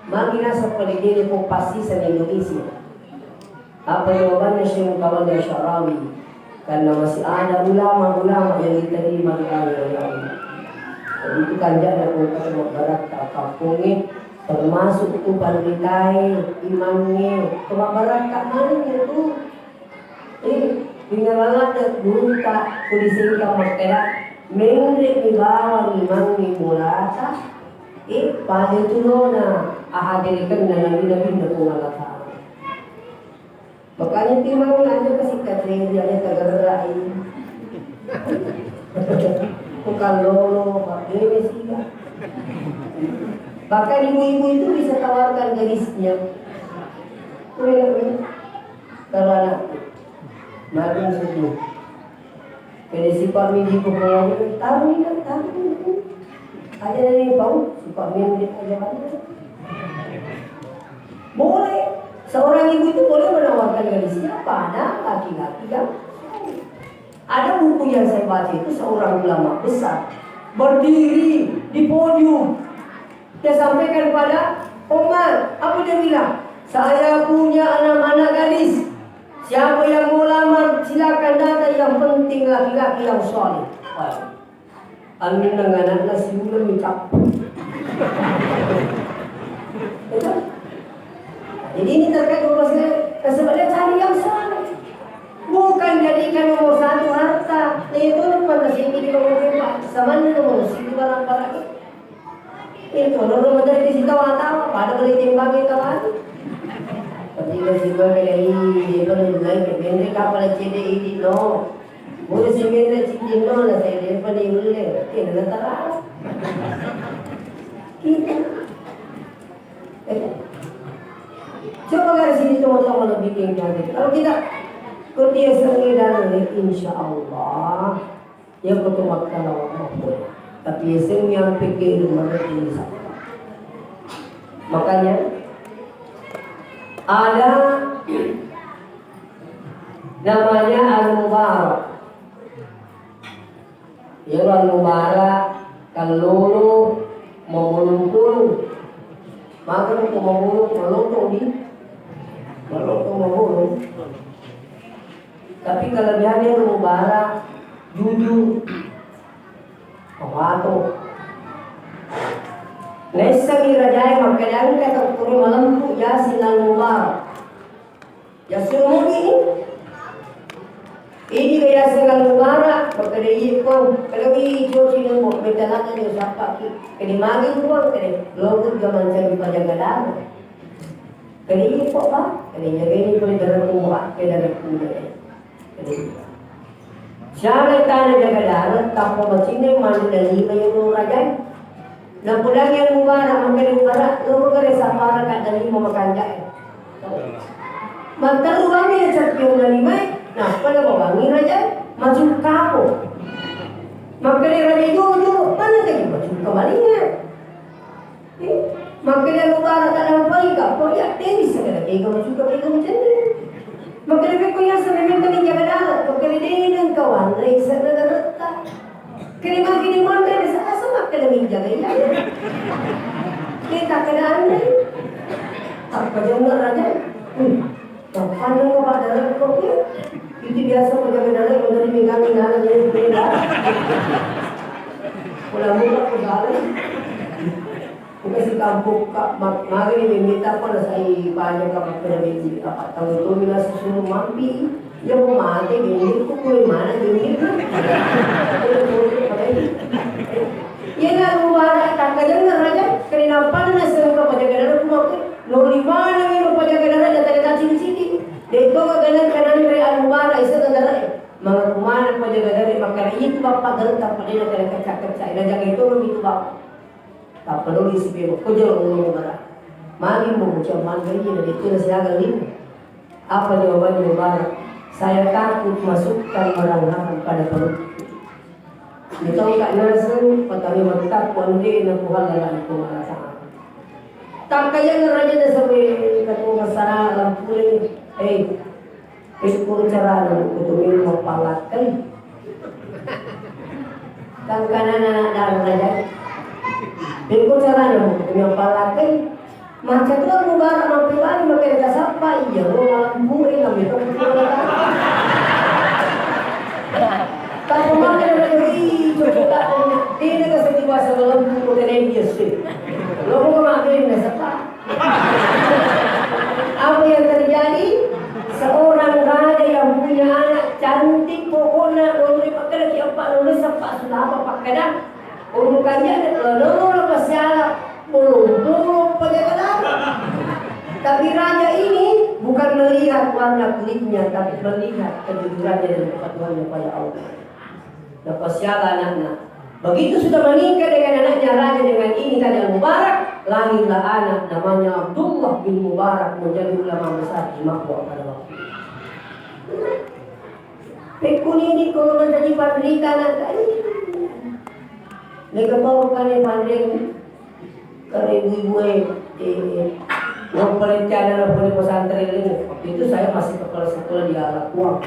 Magi naseng pole de' ko passisa Indonesia?" Apa jawabannya Syekh Mutawalli Asy-Sya'rawi? Karena masih ada ulama-ulama yang diterima doanya oleh Allah. Jadi itu kanja'na ko engka to mabbarakka kampongnge, termasuk tu panritae, imangnge, to mabbarakka maneng itu. Eh, ringalalade gurutta, tuli sengka makkeda, menre'mi bawang imangnge bolata, eh, pada tulona ahadirikenna nabi-nabinna Puang Allah Ta'ala. Makanya timang aja kasih kaceri aja tagerrai. Bukan lolo, pakai sih. Bahkan ibu-ibu itu bisa tawarkan gadisnya. Kalau anakku, makin sedih. Kede sifat midi ko pengawin, tahu ini, tahu ini. Aja dari bau, sifat midi aja banyak. Boleh. Seorang ibu itu boleh menawarkan gadisnya pada laki-laki yang soleh. Ada buku yang saya baca itu seorang ulama besar berdiri di podium. Dia sampaikan pada umat, apa dia bilang? "Saya punya enam anak gadis. Siapa yang mau lamar, silakan datang. Yang penting laki-laki yang soleh." Wah, anu nang anaknya si Ulun mencap. Betul? Jadi ini terkait urusan sebenarnya cari yang soleh. Bukan jadikan nomor satu harta. Nah, itu lupa nasi di nomor empat. Sama nomor satu barang-barang. Itu, lolo menteri di situ tawa, pada boleh timbang itu kan. Ketika si gua kayak ini, dia kan lebih baik, dia kapal C D ini, no. Pura simenna ciddinno na saya depa ni ulle, kena na tara. Kita. Eh. Coba kalau sini teman-teman lebih tinggi lagi. Kalau kita kerja sendiri dan ini, insya Allah, ya betul makan awak mampu. Tapi ya seni yang pikir mengerti, insya Allah. Makanya ada namanya al-mubarak. Iyaro al-mubarak, kallolo, mabulung-bulung. Maka ko mabulung, malotong di, malotong mabulung. Tapi kelebihannya al-mubarak, jujur, pemato. Naissengi rajae makkeda engka tokko malempu yasing al-mubarak. Yaseng mugi ini. Ini ga yaseng al-mubarak, makkeda iye ko, kalau i coci nang mo, betalana ni sappa ki. Kede magi ko, kede, logo ga mancaji pajaga dara. Kede iye ko, Pak, kede jaga ini pole dara ko, Pak, kede dara ko, kede. Kede. Siaga tana jaga dara, tappa macinna maneng lima yang rajae. Napodangi al-mubarak, makkeda al-mubarak, lo kere sapara kada lima makanjak. Matteru bani ya ceppiung lima, nappa lo bawangi raja, macukka po. Makkeda raja jojo, mana tadi macukka balinga. Eh, makkeda al-mubarak tak nampai ka, po ya, dewi sekada kega macukka kega macenne. Makkeda pekko ya, sebenarnya tadi jaga dara, makkeda dena kawan, rek sana darata. Kede magi ni monre, bisa asa makkeda minjaga iya. Kita keda anre. Apa jangan raja? Hmm. Kapan lo pada rekko ya? Itu biasa penjaga dara yang dari minggang dara jadi beda. Pulang muka ke dara. Engka sikampokka, ma-, magani memeta pole sai panjaka makkeda bende, apa tau tomi nasu suru mampi, iya ko mate bende ko kue mana bende. Iyana al-mubarak takkajenna raja, kena nappanna sengka pajaga dara ku makkue, noli manengi ro pajaga dara tadi tacini-cini. De'to gaga nengka nanre al-mubarak iseng dara e. Mangatu maneng pajaga dara makkeda itu bappa gare tappa dena kena kecak-kecak, najagai tolo itu bappa. Tappa doli sipemo, ko jolo ulung bara. Magi mo ucap mangga iya na de'tu na siaga lino. Apa jawabannya Mubarak? Saya takut masukkan barang haram pada perutku. Ditongka naseng, patami mattappu anre na puhalala iko marasa. Takkayanna raja na sawe katua masara lampure. Eh, Pekko carana mukkutumi mappallakkai. Tangkanana anak dara raja. Pekko carana mukkutumi mappallakkai. Macca to Mubarak mappebali makkeda tasappa iya ro malempu e nami to. Tappa makkeda raja ri coba tak tanya. Dena ka seddi bahasa malempu ko tenai biasa. Lo ko makkeda sappa. Apa yang terjadi? Seorang raja yang punya anak cantik, pokoknya nonroi pakkeda ki eppa nonroi seppa sudah apa pakkeda. Urung kanjana, nonroi pasiala, bolong-bolong pajaga dara. Tapi raja ini bukan melihat warna kulitnya, tapi melihat kejujurannya dan kepatuhannya pada Allah. Napasiala anakna. Begitu sudah menikah dengan anaknya raja dengan ini tadi Al-Mubarak, lahirlah anak namanya Abdullah bin Mubarak menjadi ulama besar di Makka pada waktu itu. Pekko ni di kolongan tadi panrita anak tadi. Mereka bawa bukannya panrita. Karena ibu-ibu e, eh, eh, mau pelecehan anak pondok pesantren ini. Waktu itu saya masih kepala sekolah di Alakuang.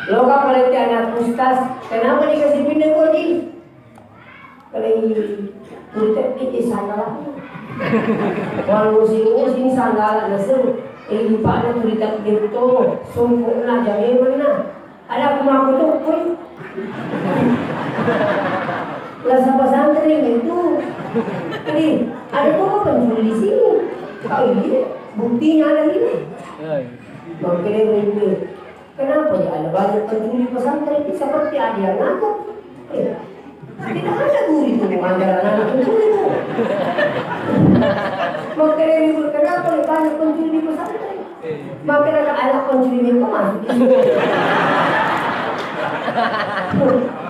Lo kan pelecehan anak ustaz, kenapa dikasih pindah gua di? Kalau tulitak di sana lah. Kalau musim musim sandal ada seru. Eh, lupa ada tulitak di itu, sungguh lah, jangan mana. Ada aku mako tokkoi. Rasa pesantren itu. Jadi, ada kok pencuri di sini. Oh iya, buktinya ada ini. Makanya ini, kenapa ya ada banyak pencuri pesantren ini seperti ada yang ngajak? Eh, tidak ada guru itu mengajar anak pencuri itu. Makanya ini, kenapa ya banyak pencuri di pesantren? Maka ada anak pencuri itu masuk di sini.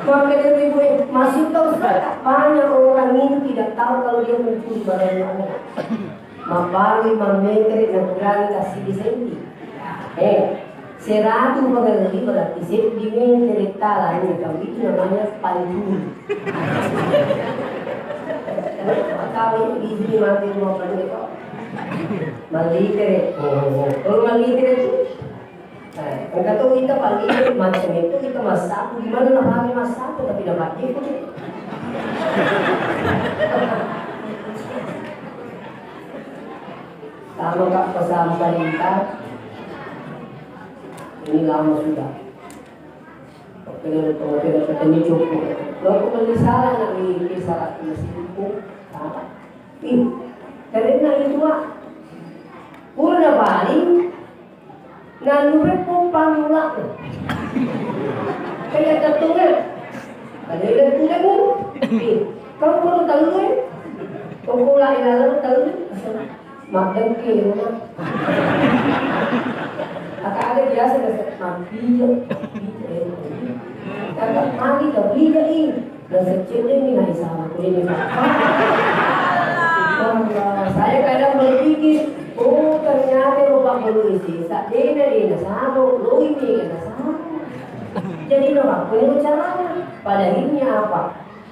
Maka dia ibu, eh, maksud kau, Ustaz, banyak orang ini tidak tahu kalau dia mencuri barang Allah. Mabbalu mammetere nakurangi kassiddi senti. Eh, seratu pengelli berarti seddi metere tala ini kau itu namanya pancuri. Tahu di sini mati rumah pancuri kok. Mallitere. Oh, oh. Kalau mallitere itu, eh, engka tu kita paling macam itu kita masak, gimana nak pakai masak, tapi dapat itu. Sama Kak pesan perintah. Ini lama sudah. Oke, oke, oke, ini cukup. Lo aku beli salah nak di salah meskipun salah. Ih, karena itu ah. Udah paling Nalureppo pangula'e. Kaya tettunga. Ada yang tettunga. Eh, kau perlu tahu eh. Kau pula yang lalu tahu. Makan ke rumah. Aka ada biasa biasa mampir. Kagak mandi tapi ini. Dan secilnya ini nggak sama kuliahnya. Wah, saya kadang berpikir, oh ternyata bapak guru isi, tak dena dena sama, lo ini kena sama. Jadi no, punya caranya. Pada akhirnya apa?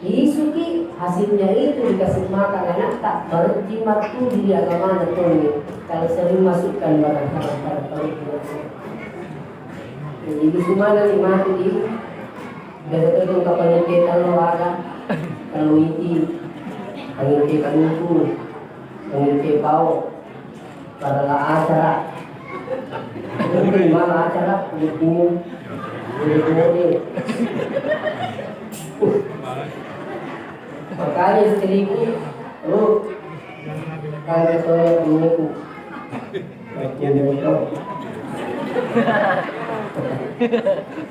Isuki hasilnya itu dikasih makan anak tak berjimat tuh di agama toni. Kalau sering masukkan barang haram pada perutnya. Jadi semua nanti mati di Biasa tu engka pangette tello aga, tello iti, pangette kaluku, pangette pao, pada la acara. Ini mana acara? Ini, ini, ini. Makanya istriku, lu, kan katanya biniku.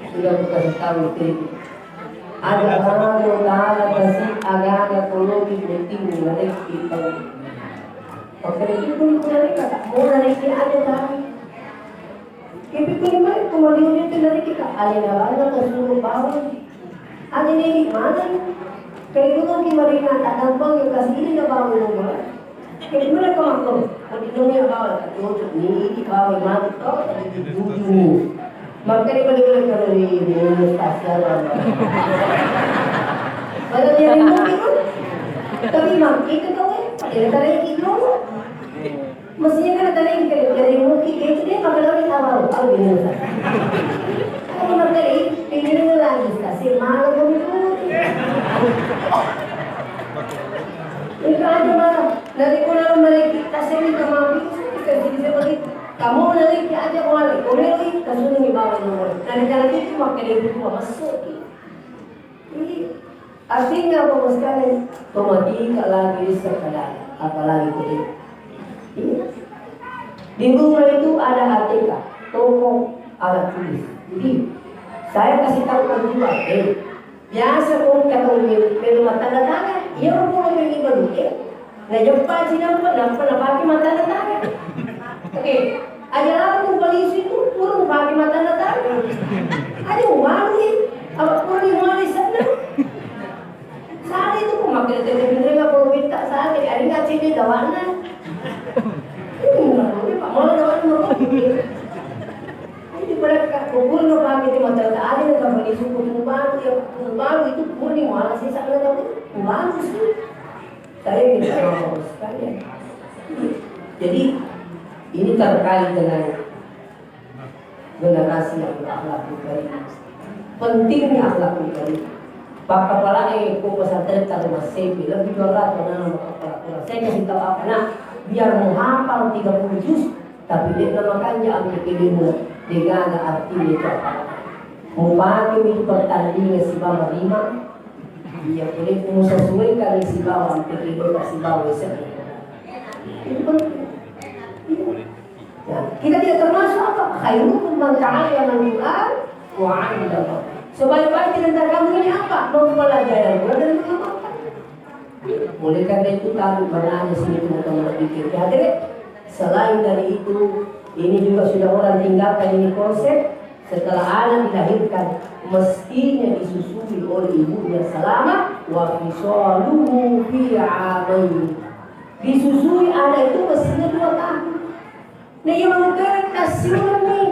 Sudah ku kasih tahu itu. Ada Allah Ta'ala kasih agama kologi penting menarik kita. Oke, itu pun mereka tak mau narik aja kami. Tapi pun mereka mau diuji itu narik kita. Ada Allah kasih bawah. Aja nih, mana? Kayak gitu gimana, tak gampang ya, kasih ini nggak mau ngomong. Kayak gimana kamu tuh? Mau ditemui apa? Cocok nih, di bawah mati kok, tadi tujuh nih. Makanya balik-balik kalau di, di stasiun apa? Kalau dia di mungkin, tapi mak, itu kau ya, dia tadi itu. Mestinya kan ada yang kayak dari mungkin kayak itu dia pakai lagi awal, awal gini. Aku pakai ini lagi kasih malu dulu. Itu aja malah. Dari kuna mereka kasih minta maaf itu kasih bisa beli. Kamu nanti aja wale, kamu lagi kasih ini bawa nomor. Dari cara itu pakai dari itu masuk. Jadi, artinya apa, Bos, sekalian? Pematika lagi sekadar, apalagi kulit. Iya. Di rumah itu ada A T K, toko alat tulis. Jadi, saya kasih tahu penjual, eh, biasa kau kata melu, melu tanda tangan, iya, orang mau melu baru, eh. Najeppa cinampa, nampa napake matanna tangan. Oke, aja lalu palisu itu, pura pake matanna tangan. Aja uwani, apa pura ni uwani sana. Sana itu pun makin tete bintang apa minta sana, ada nggak sih dia dawana? Ini nggak boleh, Pak, malah dawana mau. Ini pada kubur no pake di matanna tangan, ada nggak palisu, kubur baru, ya, kubur baru itu pura ni malah sih sana, tapi baru sih. Saya minta maaf sekalian. Jadi, ini terkait dengan generasi yang berakhlakul karim. Pentingnya akhlakul karim. Pakkapalae ko pesantren taru massepi lebih dua ratus anak-anak pakkapala Quran. Saya kasih tahu apa, nak, biar mau hafal tiga puluh juz, tapi dia nama kanja ambil kelimu, dia gak ada artinya itu apa. Mau pakai itu pertandingan si Bama Rima, Iya, boleh ku sesuaikan sibawa, ampe kedo sibawa ese. Itu penting. Iya. Nah, kita tidak termasuk apa? Khairukum man ta'allama al-Qur'an wa 'allamahu. Sebaik-baik di antara kamu ini apa? Mempelajari Al-Quran dan mengamalkan. Oleh karena itu, kami berada sini untuk berpikir. Ya, deh. Selain dari itu, ini juga sudah orang tinggalkan ini konsep. Setelah anak dilahirkan, mestinya disusui oleh ibunya selama wa fisaluhu fi amaini. Disusui anak itu mestinya dua tahun. Nah, iya mengutarakan kasihan nih.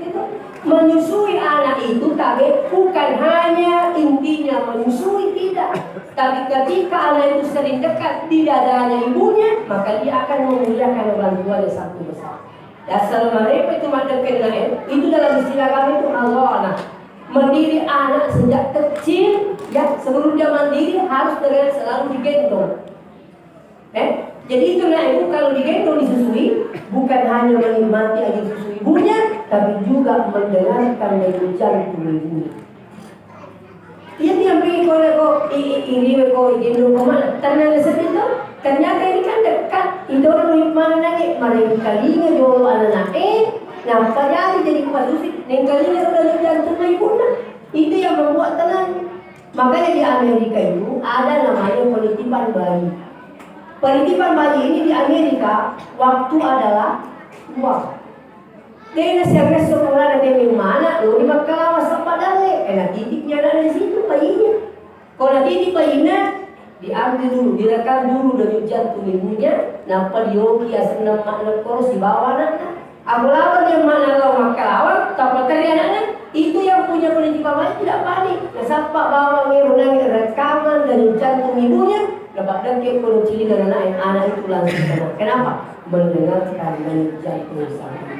Itu menyusui anak itu tabe bukan hanya intinya menyusui, tidak. Tapi ketika anak itu sering dekat di dadanya ibunya, maka dia akan memuliakan orang tuanya satu besar. Dasar mereka itu makan kena itu dalam istilah kami itu Allah. Nah, mendidik anak sejak kecil, ya, sebelum dia mandiri harus dengan selalu digendong. Eh, jadi itu nak ibu kalau digendong disusui, bukan hanya menikmati air susu ibunya, tapi juga mendengarkan denyut jantung ibunya. Iya, tiang pergi kau ko i i iriwe ko igendong ko mana? Karena sedih tuh. Ternyata ini kan dekat. Itu orang mana lagi? Mari kalinga jolo anak eh. Nampak jadi jadi kuasusi. Neng kalinga udah jantung ibunya. Itu yang membuat tenang. Makanya di Amerika itu ada namanya penitipan bayi. Penitipan bayi ini di Amerika waktu adalah uang. Dena siapa sekolah ada temeng mana, lo di Makkalawa sampai dalle, eh, nah titiknya ada di situ bayinya. Kalau nah titik bayinya, diambil dulu, direkam dulu denyut jantung ibunya, napa dioki asenna makna koro sibawa anaknya. Aku laba dia mana lo Makkalawa, tanpa terjadi anaknya, itu yang punya penitipan bayi tidak panik. Nasappa bawang ero nangi rekaman denyut jantung ibunya, dapat dengke kalau cili dan anak, anak itu langsung kena. Kenapa? Mendengarkan denyut jantung sang ibu.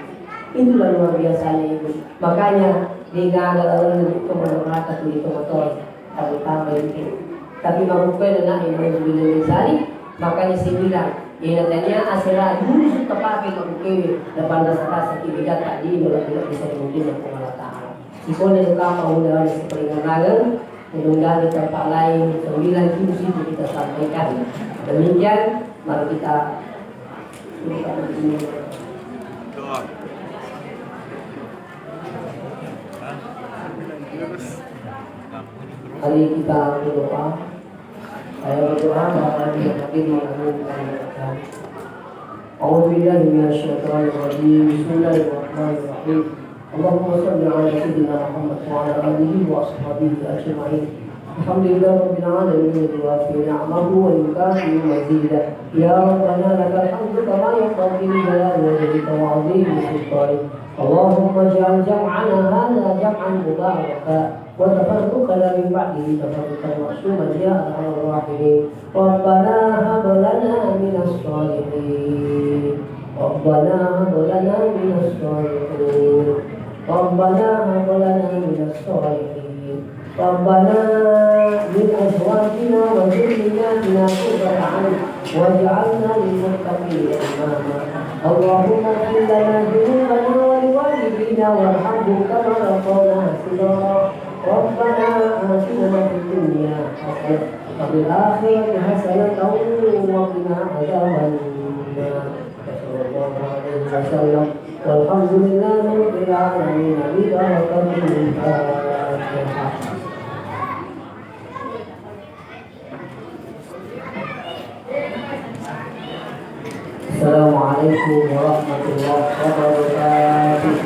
Itulah luar biasanya ibu. Makanya di gaga lalu itu meneraka tuh itu motor. Tapi tambah itu. Tapi mabukanya nak yang harus bilang sali. Makanya saya bilang, ya tanya asera dulu suka pakai mabukanya. Depan rasa-rasa kita tak di dalam tidak bisa mungkin yang Allah Ta'ala. Sikone kapa udah seperti ngarang. Mudah-mudahan di tempat lain sembilan juz itu kita sampaikan. Demikian, mari kita Mari kita berdoa. Saya berdoa, Bapak Ibu yang hadir mengaminkan doa. أعوذ بالله من الشيطان الرجيم. بسم الله الرحمن الرحيم. اللهم صل على سيدنا محمد وعلى آله وأصحابه أجمعين. الحمد لله رب العالمين، يوافي نعمه ويكافئ مزيده. يا ربنا لك الحمد كما ينبغي لجلال وجهك وعظيم سلطانك. اللهم اجعل جمعنا هذا جمعا مباركا وتفرقنا من بعده تفرقا معصوما يا أرحم الراحمين. ربنا هب لنا من الصالحين. ربنا هب لنا من الصالحين. ربنا هب لنا من الصالحين. ربنا من أزواجنا وذرياتنا قرة أعين واجعلنا للمتقين إماما. اللهم اغفر لنا ذنوبنا ولوالدينا وارحمهم كما ربونا صغارا. ربنا آتنا في الدنيا حسنة وفي الآخرة حسنة وقنا عذاب النار. صلى الله عليه وسلم. والحمد لله رب العالمين. ببركة الفاتحة. السلام عليكم ورحمة الله وبركاته.